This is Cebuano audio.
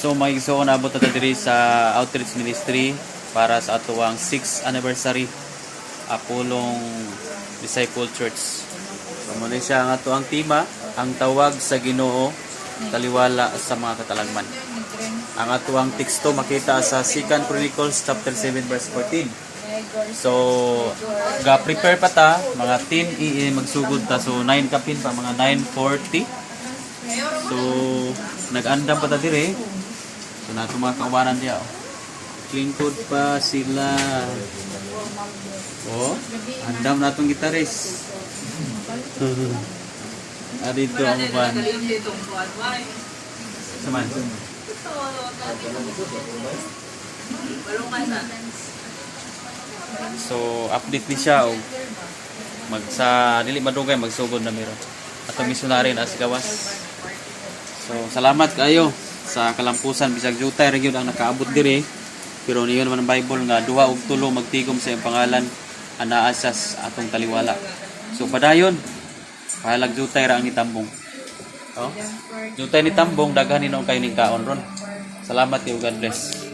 So mga igsoon, abot na ta diri sa Outreach Ministry para sa atoang 6th anniversary, Apolong Disciple Church. So mao siya ang atoang tema, ang tawag sa Ginoo, taliwala sa mga katalagman. Ang atoang teksto makita sa 2 Chronicles chapter 7 verse 14. So, ga-prepare pa ta, mga 10 AM magsugod ta. So, 9 kapin pa, mga 9:40. So, nag-andam pa ta dire. So, nato mga kaubanan diya. Oh. Lingkod pa sila. Oh, andam natong gitaris. Ah, dito ang uban. Saman. So, update ni siya og mag sa dili madugay magsugod na meron. Atong missionary na sa gawas. So, salamat kayo sa kalampusan, bisag jutay ra gyud ang nakaabot diri. Pero niyon man ang Bible nga duha og tulo magtigom sa iyang pangalan, anaa siya sa atong taliwala. So padayon. Bahalag jutay ra ang nitambong. Oh. Jutay ni tambong, daghan ni kayo ning kaon ron. Salamat kayo, God bless.